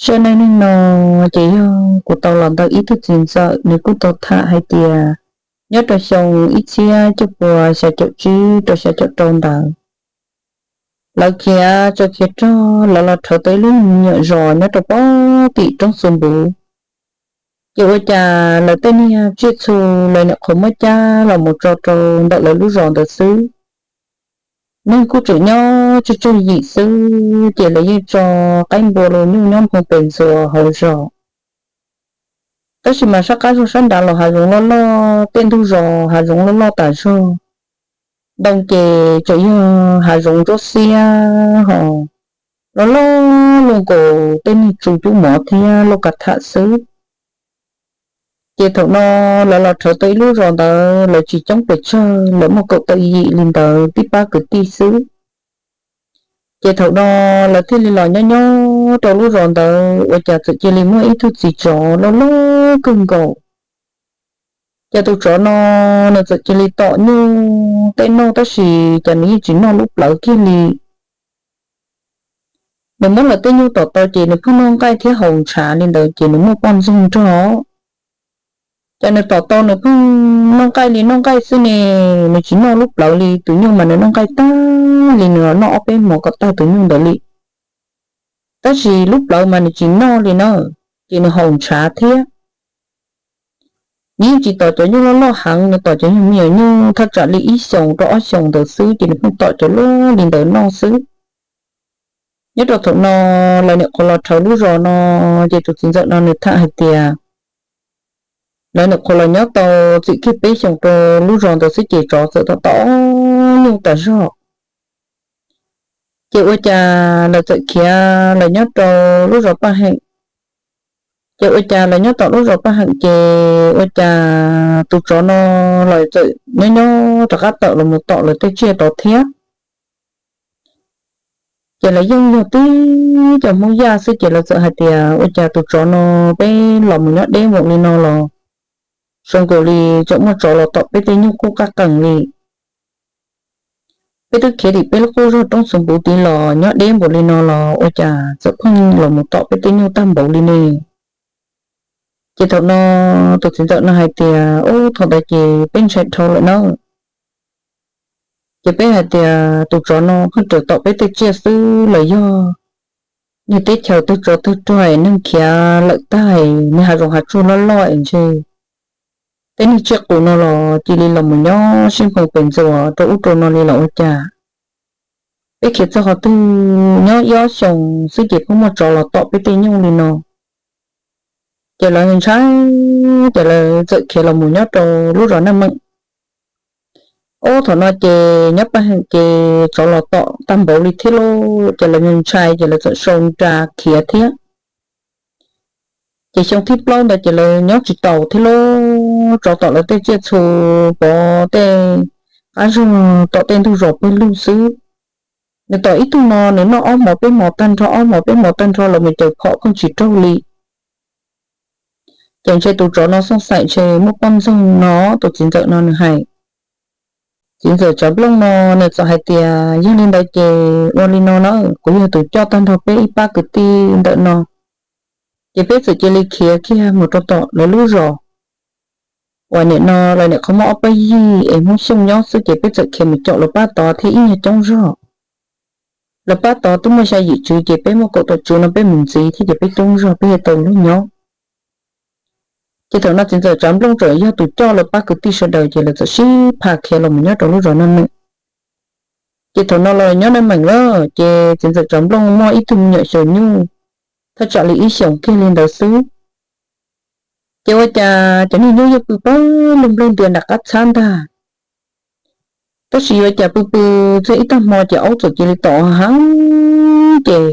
Zaj neej neeg no ces yog kuv tau los ntawm ib tug txiv ntxawm, nws kuj tau tham hais tias nyob rau xyoo ib txhiab cuaj puas xya caum tsib rau xya caum rau ntawd, lawv khiav tsawv khiav rog, lawv los rhawv tau ib lub me nyuam zos nyob rau pem tim roob Xu Npuv. Ces ua cas lawv tej niag tsiaj txhu, lawv nyuam qhuav muab cab los mus tso rau ntawm lawv lub zos ntawd xwb. Neeg kuj tseem nyob tsawg tsawg yim xwb, ces lawv yeej tso qaib npua los nyuj nyob nphoo pes ntxuas hauv zos. Tab sis mas sab qab zos sab nrad los hav zoov loj loj, tej ntug zos hav zoov loj loj tas zog. Ntoo ces tseem yog hav zoov ntsuab xiab ho loj loj luaj nkaus tej niag tsu cub mov thiab lauj kav tham xwb. Ces thaum no lawv los rhawv tau ib lub zos ntawd, lawv tsis coob pes tsawg, lawv muaj kaum tawm yim li ntawd tib pab kwv tij xwb. Ces thaum no lawv thiaj li los nyob nyob rau lub zos ntawd, ua cas txawm cia li muaj ib tug txiv tsov loj loj kawg nkaus. Ces tus tsov no nws txawm cia li tom nyuj tej noj, tab sis cas nws yeej tsis noj lub plawv kiag li. Nws muab lawv tej nyuj tom tau ces nws pheej noj nqaij thiab haus ntshav li ntawd, ces nws muaj poj ntxoog nrog. Ces nws tom tau nws pheej noj nqaij li noj nqaij xwb ne, nws tsis noj lub plawv li. Tus nyuj mas nws noj nqaij tag li, nws los noj ob peb hmo kom tag tus nyuj ntawd li. Tab sis lub plawv mas nws tsis noj li na, ces nws haus ntshav thiab. Nws yeej tsis tom cov nyuj loj loj heev, nws tom cov nyuag me nyuam nyuj thaj tsam li ib xyoos rau ob xyoos ntawd xwb, ces nws pheej tom cov luaj li ntawd noj xwb. Nyob rau thaum no lawv nyuam qhuav los rhawv lub zos no, ces tus txiv ntxawm no nws tham hais tias lawv nyuam qhuav los nyob tau txim kiag peb xyoos rau lub zos ntawd xwb ces tsov txawm tom tom nyuj tas zog. Ces ua cas lawv txawm khiav los nyob rau lub zos Paj Heem. Ces ua cas lawv nyob tom lub zos Paj Heem ces ua cas tus tsov no los txawm nyob nyob rov qab tawm los mus tom lawv tej tsiaj tod thiab. Ces lawv yeej yog tib cov Hmoob Yaj xwb, ces lawv txawm hais tias ua cas tus tsov no peb los mus nyob deb npaum li no los zoo nkaus li tseem muaj tsov los tom peb tej nyuj quj qaj qees li. Peb twb khiav tim peb lub qub zog roob Xu Npuv tid los nyob deb npaum li no los ua cas txawm pheej los mus tom peb tej nyuj tag npaum li ne? Ces thaum no tus txiv ntxawm no hais tias, Ub, thaum ntawd ces peb ntshai dhau lawm na. Ces peb hais tias tus tsov no pheej raws tom peb tej tsiaj xwb los yog niag teb chaws tawg tsov tawg rog es neeg khiav lawm tag, niag hav zoov hav tsuag loj loj es ntshe tej niag tsiaj qus no los cia li los mus nyob sib nphoo pes ntxuas rau ub rau no li los ua cas. Peb khiav txog qhov twg nyob ib ob xyoos xwb ces pheej muaj tsov los tom peb tej nyuj li no. Ces lawv ntshai, ces lawv txawm khiav los mus nyob rau lub zos Naj Meem. Ub, thaum no ces nyob Paj Heem ces tsov los tom tag npaum li thiab lauj, ces lawv ntshai ces lawv txawm sau nra khiav thiab. Ces xyoo thib plaub ntawd ces lawv nyob tsis taus thiab lauj, tsov tom lawv tej tsiaj txhu, pov tej qab zog, tom tej ntug zos pawg lug xwb. Nws tom ib tug no nws noj ob hmo peb hmo tag nrho, ob hmo peb hmo tag nrho los mus caws phom pheej tsis raug li. Ces ntshe tus tsov no xooj xaim ntshe muaj poj ntxoog no, tus txiv ntxawm no nws hais. Txiv ntxawm Tsav Nplooj no nws txawm hais tias, Yog li ntawd ces ua li no na, kuv yog tus coj tag nrho peb ib pab kwv tij ntawm no, ces peb txawm cia li khiav kiag mus rau tom lawv lub zos. Uas nim no lawv nim qhuav muaj ob pab yig es Hmoob Xyooj nyob xwb, ces peb txawm khiav mus caum lawv pab tod thiab ib nyuag coob zog. Lawv pab tod twb muaj xya yim tswv, ces peb muaj kaum tawm tswv no peb mus ntxiv thiab ces peb coob zog peb thiaj tau luag nyob. Ces thaum no txiv ntxawm Tsav Nplooj txawm yog tus coj lawv pab kwv tij sawv daws, ces lawv txawm sib phaj khiav los mus nyob rau lub zos Naj Meem. Ces thaum no los nyob Naj Meem lawm, ces txiv ntxawm Tsav Nplooj muaj ib tug me nyuam xyaum nyuj, thaj tsam li ib xyoos kiag li ntawd xwb. Ces ua cas cov niag nyuj yeej pw pawg lug nplawg ntias nram qab txhab ntag. Tab sis yuav cas pw pw txog ib tag hmo ces aub txawm cia li tom heev, ces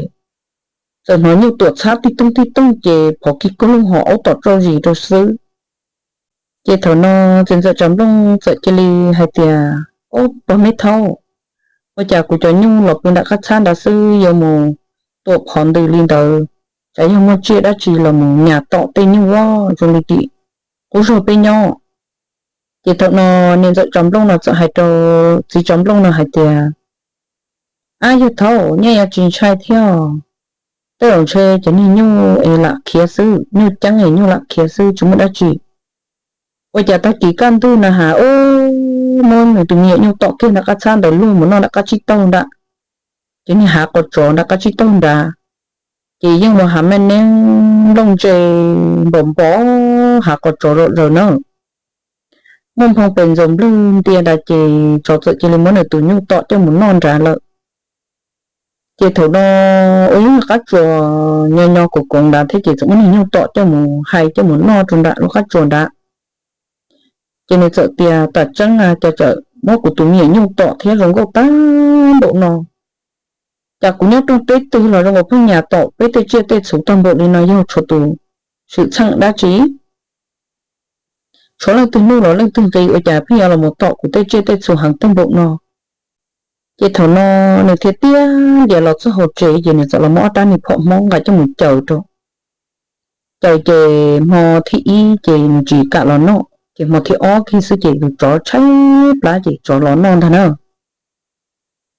txawm hnov nyuj tuam txhab tij tooj tij tooj ces phov kiag kawg lug ho aub tom tsauj zis rau xwb. Ces thaum no txiv ntxawm Tsav Nplooj txawm cia li hais tias, Ob, pog me thaub, ua cas kuv cov nyuj los pw nram qab txhab nrad xwb yuav mus tuam phov ntws li ntawd? Tsam yog muaj tsiaj dab tsi los mus nyas tom tej nyuj ua zoo li tim qub zog peb nyob. Ces thaum no niam ntxawm Tsav Nplooj no txawm hais rau txiv Tsav Nplooj no hais tias, Ab, yog thaub, nyaj yuav tsis ntshai thiab. tej zaum ntshe cov niag nyuj es lam khiav xwb, nyuj ceeb es nyuj lam khiav xwb tsis muaj dab tsi. Ua cas tag kis kaj ntug na has, muab nws tus me nyuam nyuj tom kiag nram qab txhab ntawd luag mus noj nram qab tsib taug nrad, ces niag hav qos tsov nram qab tsib taug nrad, ces yeej ua hav maj neeb nplooj ntse npom npom hav qos tsov zom zaws na. Muaj nphoo pes ntxoos nplawg ntia nrad ces tsov txawm cia li muab nws tus nyuj tom coj mus noj nrad lawm. Ces thaum no ua ib lub qab tsuas nyo nyo koom koom nrad thiab ces txawm muab niag nyuj tom coj mus hais coj mus noj rau nram lub qab tsuas nrad. Ces nws txawm tias, tam tseeb cas txawm muab kuv tus me nyuam nyuj tom thiab zoo nkauj tag npaum no, cas kuv nyob rooj peb twg los zoo nkaus pheej nyas tom peb tej tsiaj tej txhu tag npaum li no, yog tshuav tus xwm txheej dab tsi? Tshuav leej twg nuj los leej twg nqi ua cas pheej yuav los mus tom kuv tej tsiaj tej txhu heev tag npaum no? Ces thaum no nws thiaj tiag ntias los txog hauv tsev ces nws txawm los muab ob rab niag phom hmoob nqa coj mus caws rau. Caws ces hmo thib ib ces nws tsis kam los noj ces hmo thib ob kiag xwb ces tus tsov tshaib plab ces tsov los noj ntag na.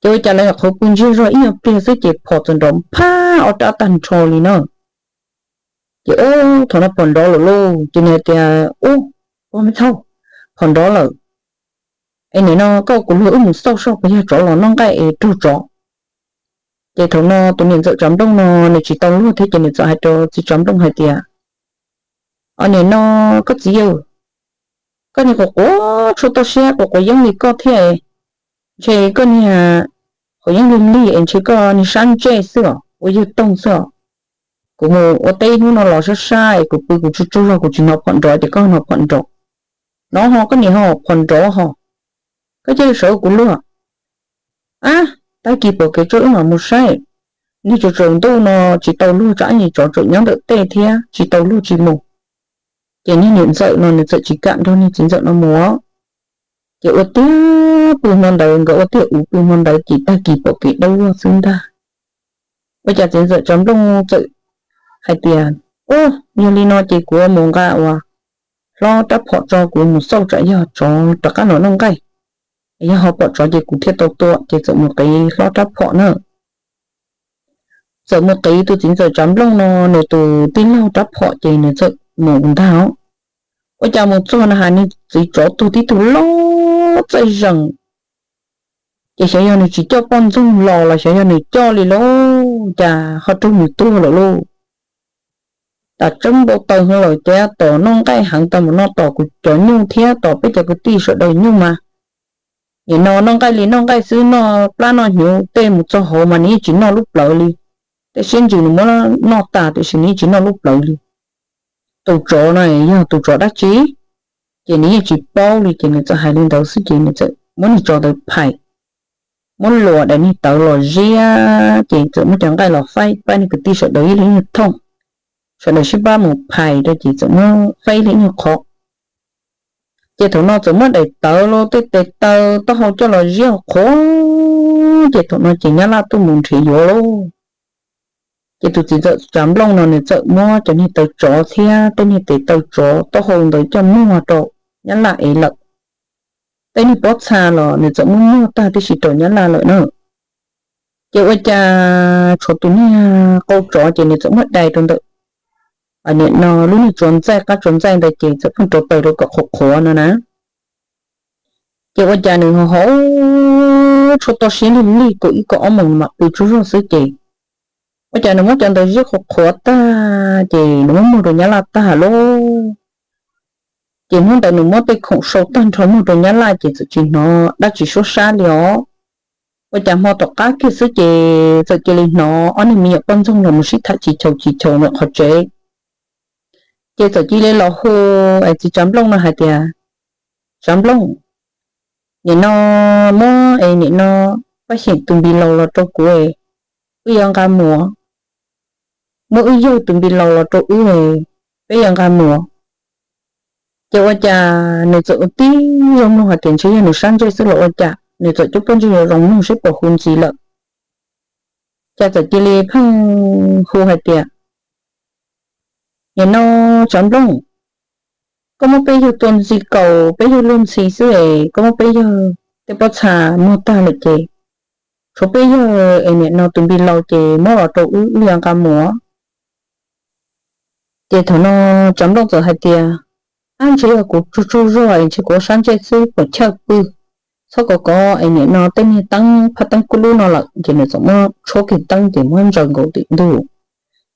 Ces ua cas lawv nyuam qhuav pw ntsiag zog ib nyuag pliag xwb ces phom txawm nrov phaj ob rab tag nrho li na. Ces ub, thaum no phom nrov lawm lauj, ces nws hais tias, ub, pog me thauj, phom nrov lawm, es nim no koj kuv luag wb mus xauj soj puas yog tsov los noj nqaij es raug tsov. Ces thaum no tus niam ntxawm Tsav Nplooj no nws tsis tau luag thiab ces nws txawm hais rau txiv Tsav Nplooj hais tias, o nim no koj txiv yawg, koj niag quav quav tshuaj toj siab quav quav yeeb li koj thiab, ntshe koj niag quav yeeb lig lig es ntshe koj niag sab ntsej xwb os, ua yawg toog xwb os. Kuv mus ua teb hnub no los sab sab es kuv pw kuv tsaug tsaug zog kuv tsis hnov phom nrov ces koj hnov phom nrov. No ho koj niam ho phom nrov ho, koj cia li sawv ua kuv luag. Ab, tag kis pom kev tso wb mam mus saib. Niag tsaus tsaus ntuj no tsis tau luag tsam ib tsov tseem nyob ntawm tej thiab tsis tau luag tsis mus. Ces niag niam ntxawm no nws txawm tsis kam nrog niag txiv ntxawm no mus. Ces ua tiag pw hmo ntawd, nkawd ua tiag uv pw hmo ntawd ces tag kis pom kev dawb vog xwb ntag. Ua cas txiv ntxawm Tsav Nplooj txawm hais tias, ub, yog li no ces kuv mus nqa uas hlob rab phom tso kuv mus xauj tsam yog tsov rov qab los noj nqaij, yog ho pom tsov ces kuv thiaj tau tua. Ces txawm mus qiv hlob rab phom na. Txawm mus qiv tus txiv ntxawm Tsav Nplooj no nws tus tij laug rab phom ces nws txawm mus ntag. Ua cas mus txog na has niag txiv tsov tuag tib tug loj txaij zees, ces xyov yog nws tsis coj poj ntxoog los los xyov yog nws coj li lauj, cas ho raug nws tuag lawm lauj. Tas tseeb npau taws heev lawm ces tom noj nqaij heev tau mus noj tom kuv cov nyuj thiab tom peb cov kwv tij sawv daws nyuj mas, nim no noj nqaij li noj nqaij xwb, noj plab noj hnyuv tej mus txog hauv mas nws yeej tsis noj lub plawv li. Tej siab ntsws nws muab noj tas tiam sis nws yeej tsis noj lub plawv li. Tus tsov no yog tus tsov dab tsi? Ces nws yeej tsis paub li ces nws txawm hais li ntawd xwb ces nws txawm muab niag tsov ntawd phais, muab luas daim niag tawv los ziab ces txawm muab cov nqaij los faib pab niag kwv tij sawv daws ib leeg ib nyuag thooj. Sawv daws sib pab mus phais rau ces txawm muab faib ib leeg ib nyuag qhov. Ces thaum no txawm muab daim tawv los tej tes taw taub hau coj los ziab qhuav, ces thaum no ces nyab laj tuaj mus nrhiav yuav lauj. Ces tus txiv ntxawm Tsav Nplooj no nws txawm muab cov niag taw tsov thiab tej niag tes taw tsov taub hau ntawd coj muag rau nyab laj ev lawm. Tej niag pob txha los nws txawm muab muag tag tib si rau nyab laj lawm na. Ces ua cas tshuav tus niag qau tsov ces nws txawm muab dai rau ntawm, nim no lub niag tsuas ntxaij qab tsuas ntxaij ntawd ces txawm pheej rauv taws rau kom qhuav qhuav no na. Ces ua cas nws ho haus tshuaj toj siab lig lig kaum ib kaum ob moos mam pw tsaug zog xwb ces, ua cas nws muab cov ntawd ziab qhuav qhuav tag ces nws muab muag rau nyab laj tag lauj. Ces hnub ntawd nws muab tej khoom sau tag nrho muag rau nyab laj ces txawm tsis hnov dab tsi suab sab li os. Ua cas hmo tom qab kiag xwb ces txawm cia li hnov ob niag me nyuam poj ntxoog los mus sib tham chis chaus chis chaus ntawm qhov tsev. Ces txawm cia li los hu es txiv Tsav Nplooj no hais tias, Tsav Nplooj, nim no muab es nim no pab xyeem tus npis laus los rau kuv es wb yuav nqa mus, muab wb yawg tus npis laus los rau wb es peb yuav nqa mus. Ces ua cas nws txawm ua tib zoo mloog hais tias ntshe yog nws sab ntsej xwb los ua cas nws txawm coj poj ntsej yuav zoo mloog seb puas hu ntxiv lawm. Cas txawm cia li pheej hu hais tias, Nim no Tsav Nplooj, koj muab peb yawg tua ntxi kaus peb yawg luag ntxhi xwb es koj muab peb yawg tej pob txha muag tag lawm ces tshuav peb yawg es nim no tus npi laus ces muab los rau wb, wb yuav nqa mus. Ces thaum no Tsav Nplooj txawm hais tias, ab, ntshe yog kuv tsaug tsaug zog es ntshe kuv ua sab ntsej xwb, puas chawj pw, txhob kov kov es nim no tej niag teeb phaj teeb kub lub no lawm. Ces nws txawm muab tshuab kiag teeb ces muab ntsaws nkaus tim ntug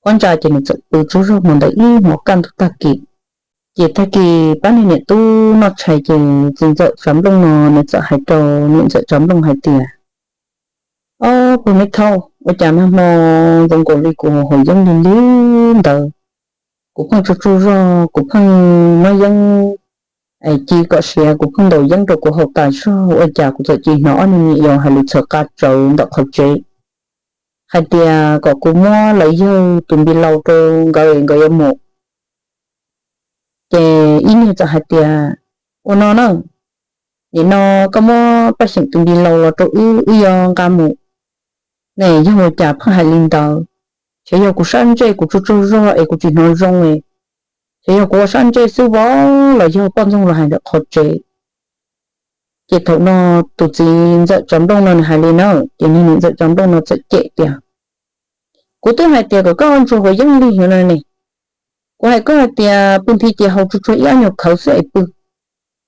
pob ntsa ces nws txawm pw tsaug zog hmo ntawd ib hmos kaj ntug tag kis. Ces tag kis pab niag niam tub noj tshais ces txiv ntxawm Tsav Nplooj no nws txawm hais rau niam ntxawm Tsav Nplooj hais tias, ob, pog me thauj, ua cas nag hmo zoo nkaus li kuv haus yeeb li li ntawd, kuv pheej tsaug tsaug zog, kuv pheej muab yeeb ci kom siav, kuv pheej ntaus yeeb rau kuv haus tas zog, ua cas kuv txawm cia li hnov ob niag niam yau hais lus txhawv qa tsawv ntawm qhov tsev hais tias kom kuv muab lawv yawg tus npi laus rau nkawd es nkawd yuav mus. Ces ib niag txawm hais tias, ua no na, nim no koj muab Paj Xyeem tus npi laus los rau wb, wb yuav nqa mus. Ne, yog ua cas pheej hais li ntawd? Xyov yog kuv sab ntsej kuv tsaug tsaug zog es kuv tsis hnov zoo es, xyov yog kuv ua sab ntsej xwb vov los yog poj ntxoog los hais ntawm qhov tsev. Ces thaum no tus txiv ntxawm Tsav Nplooj no nws hais li na, ces niag niam ntxawm Tsav Nplooj no txawm cem tias, kuv twb hais tias kom koj ntsuag haus yeeb lig no ne, kuv hais koj hais tias pw nthi ces haus tsuag tsuag ib ob nyuag khawv xwb es pw.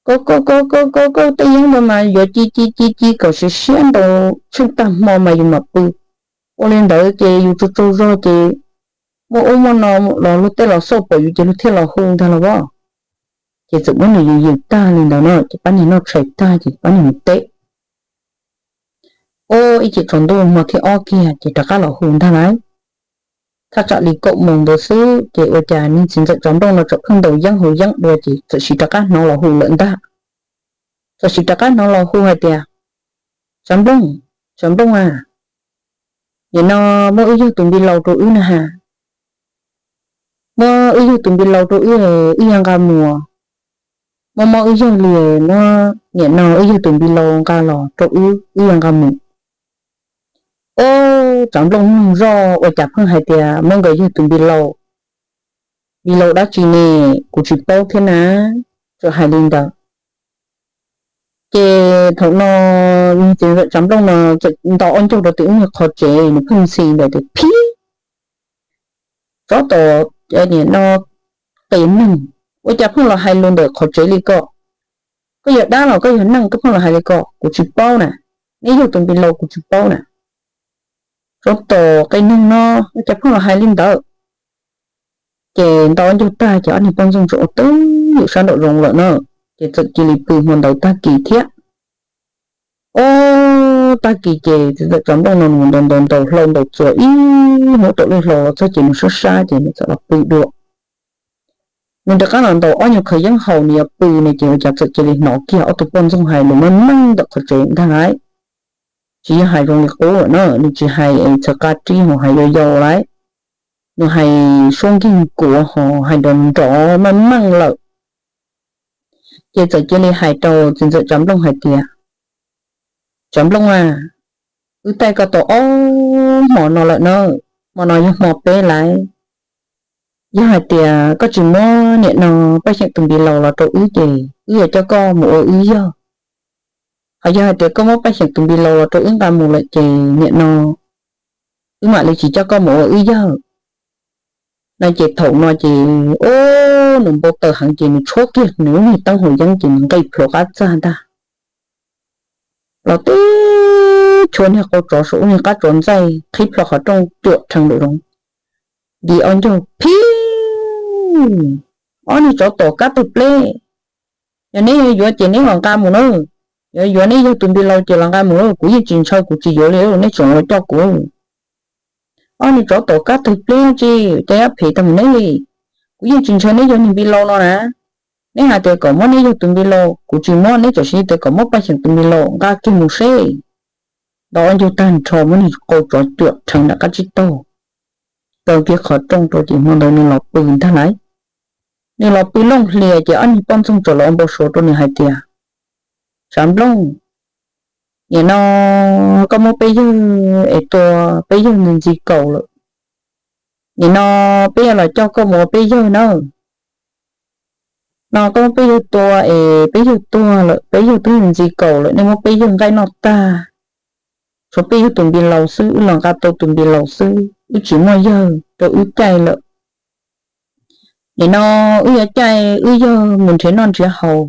Koj koj koj koj koj koj tej yeeb ntawd mas yuav ci ci ci ci kom siav siab ntau tsheej tag hmo mas yus mam pw. Ua li ntawd ces yus tsaug tsaug zog ces muaj ub muaj no los luag tej los xauj pom yus ces luag thiaj los hu ntag los as. Ces txawm muab nws yws yws tag li ntawd no ces pab niag noj tshais tag ces pab niag mus teb. Ua ib chim tsaus ntuj hmo thib ob kiag ces rov qab los hu ntag lauj. Thaj tsam li kaum moos ntawd xwb ces ua cas niag txiv ntxawm Tsav Nplooj no txawm pheej ntaus yeeb haus yeeb dua ces txawm sis rov qab hnov los hu lawm ntag. Txawm sis rov qab hnov los hu hais tias, Tsav Nplooj, Tsav Nplooj a, nim no muab wb yawg tus npi laus rau wb na has. Muab wb yawg tus npi laus rau wb, wb yuav nqa mus. Muab mob wb yawg li, muab nim no wb yawg tus npi laus nqa los rau wb, wb yuav nqa mus. Ub, Tsav Nplooj mloog zoj ua cas pheej hais tias muab nkawd yawg tus npi laus, npi laus dab tsi ne, kuv tsis paub thiab na, txawm hais li ntawd. Ces thaum no niag txiv ntxawm Tsav Nplooj no txawm nto ob ncaug rau tim ub niag qhov tsev, nws pheej ntxhi ntawd tias, phib, tsov tom, nim no qia neeg, ua cas pheej los hais lus ntawm qhov tsev li ko? Koj yog dab los koj yog neeg koj pheej los hais li ko? Kuv tsis paub na, neb yawg tus npi laus kuv tsis paub na. Tsov tom qia neeg no, ua cas pheej los hais li ntawd? Ces nto ob ncaug tag ces ob niag poj ntxoog txawm ua twj ywm sab nraum zoov lawm na, ces txawm cia li pw hmo ntawd tag kis thiab. Ub, tag kis ces txiv ntxawm Tsav Nplooj no nws ntaus ntaus ntaus hlau ntaus txuas ib hnub tom lwj hlau los txog ces nws sab sab ces nws txawm los pw dua. Nws rov qab los ntaus ob nyuag khawv yeeb haus nws yuav pw no ces ua cas txawm cia li hnov kiag ob tug poj ntxoog hais lus meej meej ntawm qhov tsev ntag lauj. Tsis yog hais zoo li qub lawm na, nws tsis hais txhawv qa rib hos hais yau yau lauj, nws hais suab nkig kuav hos hais nrov nrov meej meej lawm. Ces txawm cia li hais rau txiv ntxawm Tsav Nplooj hais tias, Tsav Nplooj a, wb taij koj tau ob hmo no lawm na, hmo no yog hmo peb lauj. Yog hais tias koj tsis muab nim no Paj Xyeem tus npi laus los rau wb ces wb yuav coj koj mus ua wb yawg. Hos yog hais tias koj muab Paj Xyeem tus npi laus los rau wb nqa mus lawm ces nim no wb mam li tsis coj koj mus ua wb yawg. No ces thaum no ces, ub, nws npau taws heev ces nws tshuab kiag nws lub niag teeb haus yeeb ces nws nqis plhuav qab txag ntag. Los tib chua niag qau tsov saum lub niag qab tsov ntxaij qhib plho qhov rooj cuam rhees nraum zoov, nti ob ncaug, phib, ob niag tsov tom kab tawg pleb, yog neb yuav yuav ces neb los nqa mus na, yuav yuav neb yawg tus npi laus ces los nqa mus lauj, kuv yeej tsis ntshaw kuv tsis yuav li, neb tseem los coj kuv. Ob niag tsov tom kab tawg pleb tsi, cas yuav phem tag mus neb li. Kuv yeej tsis ntshaw neb yawg niag npi laus no na. Neb hais tias kom muab neb yawg tus npi laus, kuv tsis muab, neb txawm siv tias kom muab Paj Xyeem tus npi laus, nqa kiag mus seb. Nto ob ncaug tag nrho muab niag qau tsov cuam rhees nram qab tsib taug, kaw kiag qhov rooj rau ces hmo ntawd nws los pw ntag lauj. Nws los pw looj hlias ces ob niag poj ntxoog txawm los ua npau suav rau nws hais tias, Tsav Nplooj, nim no koj muab peb yawg es tua, peb yawg ntxi ntxi kaus lawm. Nim no peb yuav los coj koj mus ua peb yawg nawb. No koj muab peb yawg tua es peb yawg tuag lawm, peb yawg twb ntxi kaus lawm, nej muab peb yawg nqaij noj tag. tshuav peb yawg tus npi laus xwb, wb los nqa tau tus npi laus xwb, wb tsis muaj yawg rau wb caij lawm. Nim no wb yuav caij wb yawg mus nrhiav noj nrhiav haus,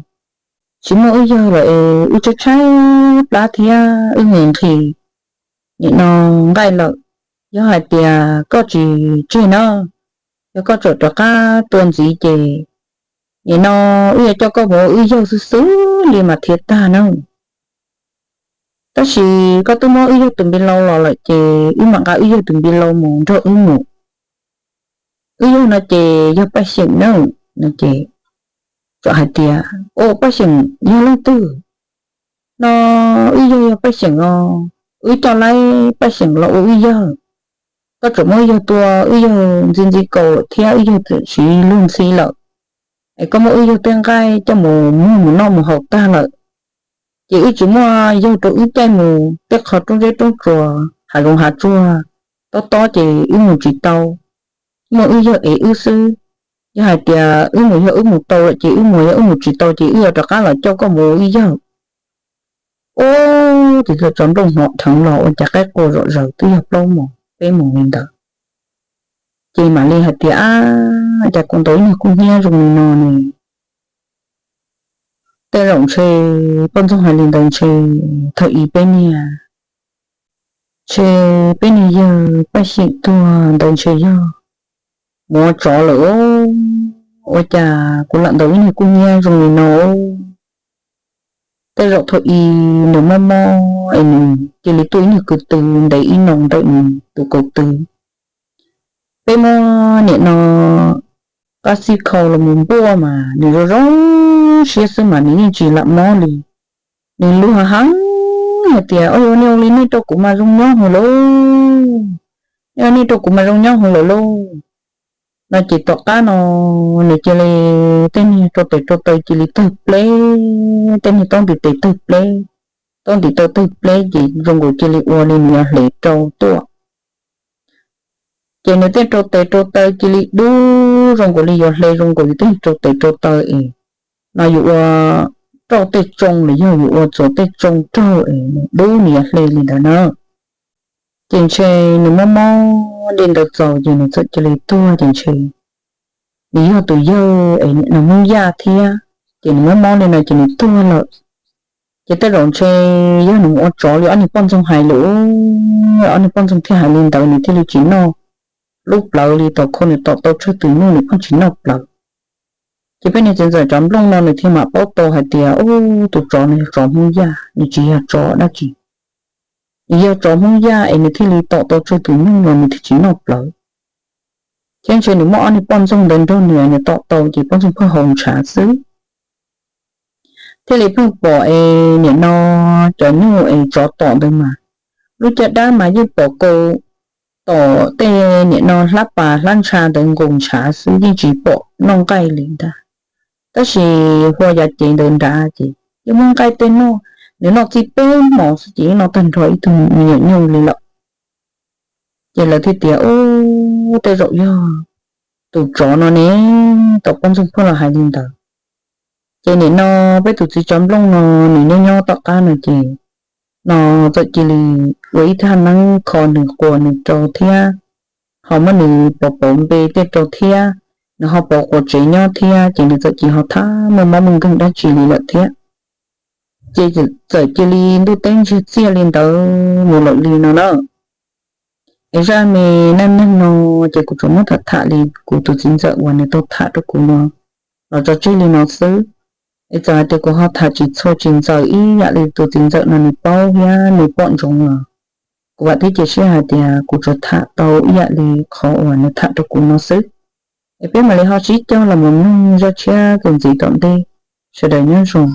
tsis muaj wb yawg lawm es wb tshaib tshaib plab thiab wb nqhis nqhis nim no nqaij lawm. Yog hais tias koj tsis tseg na, yog koj tseem rov qab tua ntxiv ces nim no wb yuav coj koj mus ua wb yawg xwb xwb li mas thiaj tag na. Tab sis koj twb muab wb yawg tus npi laus los lawm ces wb mam nqa wb yawg tus npi laus mus nrog wb mus. Wb yawg no ces yog Paj Xyeem na. No ces txawm hais tias, Au, Paj Xyeem yog leej twg? No wb yawg yog Paj Xyeem os, wb coj laib Paj Xyeem los ua wb yawg. Koj tseem muab wb yawg tua, wb yawg ntxi ntxi kaus lawm thiab wb yawg txawm siv luag ntxhi lawm, es koj muab wb yawg tej nqaij coj mus muag mus noj mus haus tag lawm, ces wb tsis muaj yawg rau wb caij mus tej qho roob zeb roob tsuas hav zoov hav tsuag tob tob ces wb mus tsis tau, muaj wb yawg ev wb xwb. Yog hais tias wb mus yog wb mus tau lawm ces wb mus, yog wb mus tsis tau ces wb yuav rov qab los coj koj mus ua wb yawg. Ub, ces txawm tsov nplooj hnov dheev los ua cas qaib qua zom zaws twb yog plaub moos peb moos li ntawd. Ces mam li hais tias, Ab, cas kuv ntaus ib niag kub hnyiab zoo li no ne? Tej zaum ntshe poj ntxoog hais li ntawd ntshe thaum ub peb niag, ntshe peb niag yawg Paj Xyeem tuag ntawd ntshe yog mus ua tsov lawm. Ua cas kuv lam ntaus ib niag kub hnyiab zoo li no? Tej zaum thaum ub nws mob mob es nws cia li tuaj ib niag kwv tw ntev ib noo ntawm nws tus kaus tw. Peb muab nim no qab xib khau los mus npuaj mas nws zoo zoo siab xwb mas nws yeej tsis lam mob li. Nws luag heev hais tias, Ua li nej rau kuv mas zoo nyob heev lauj, nej ua nej rau kuv mas zoo nyob heev lawm lauj. No ces tom qab no nws cia li, tej niag rau tes rau taw cia li tawg pleb, tej niag taub ntiv tes tawg pleb, taub ntiv taw tawg pleb ces zoo nkaus cia li ua li nws yuav hle rau tuaj. Ces nws tej rau tes rau taw cia li dub zoo nkaus li yuav hle zoo nkaus li tej rau tes rau taw es no yus ua rauj tej tsoo los yog yus ua txuas tej tsoo raug es nws dub nws yuav hle li ntawd na. Ces ntshe nws mob mob li ntawd txaus ces nws txawm cia li tuag ces ntshe nws yog tus yawg es nim no Hmoob Yaj thiab, ces nws mob mob li no ces nws tuag lawm. Ces tej zaum ntshe yog nws mus ua tsov li ob niag poj ntxoog hais lawm, ob niag poj ntxoog thiaj hais li ntawd nws thiaj li tsis noj lub plawv li, tom qhov nws tom tau tsawg tus nyuj nws pheej tsis noj plawv. Ces peb niag txiv ntxawm Tsov Nplooj no nws thiaj mam paub tau hais tias, Ub, tus tsov no yog tsov Hmoob Yaj, nws tsis yog tsov dab tsi. Nws yog tsov Hmoob Yaj es nws thiaj li tom tau tsawg tus nyuj los nws thiaj tsis noj plawv. Thiab ntshe nws muaj ob niag poj ntxoog ntawd nrog nws, nws tom tau ces poj ntxoog pheej haus ntshav xwb. Thiaj li pheej pom es nim no cov nyuj es tsov tom ntawd mas lub caj dab mas yeej pom kau tom tej nim no hlab pas hlab ntsha ntawd nkaus ntshav xwb yeej tsis pom noj nqaij li ntag. Tab sis hua yav cev ntawd nrad ces yeej muab nqaij tej noj, nws noj txij peb hmos xwb ces yeej noj tag nrho ib tug me nyuam nyuj li lawm. Ces lawv thiaj tias, Ub, tej zaum yog tus tsov no ne, tau poj ntxoog phoj los hais li ntawd. Ces nim no peb tus txiv Tsov Nplooj no nws nyob nyob tom qab no ces no txawm cia li ua ib thaj neeb kho nws quas nws rau thiab, ho muab nws pov pauv npe tej rau thiab, nws ho pauv quas tsev nyob thiab ces nws txawm cia ho tham muaj mob muaj nkeeg dab tsi li lawm thiab. Ces txawm cia li ntuj teb ntsiag txiaj li ntawd mus lawm li no na. Es zaj me neej neeg no ces kuv tsuas muab tham tham li kuv tus txiv ntxawm uas nws tau tham rau kuv no los tso tseg li no xwb. Es txawm hais tias kuv ho tham tsis txhua tsis ntxaws ib yam li tus txiv ntxawm no nws paub thiab nws pom ntsoov los kuv vam thiab cia siab hais tias kuv tsuas tham tau ib yam li qhov uas nws tham rau kuv no xwb. Es peb mam li ho sib cog los mus mloog zaj tshiab tus ntxiv tom ntej. Sawv daws nyob zoo.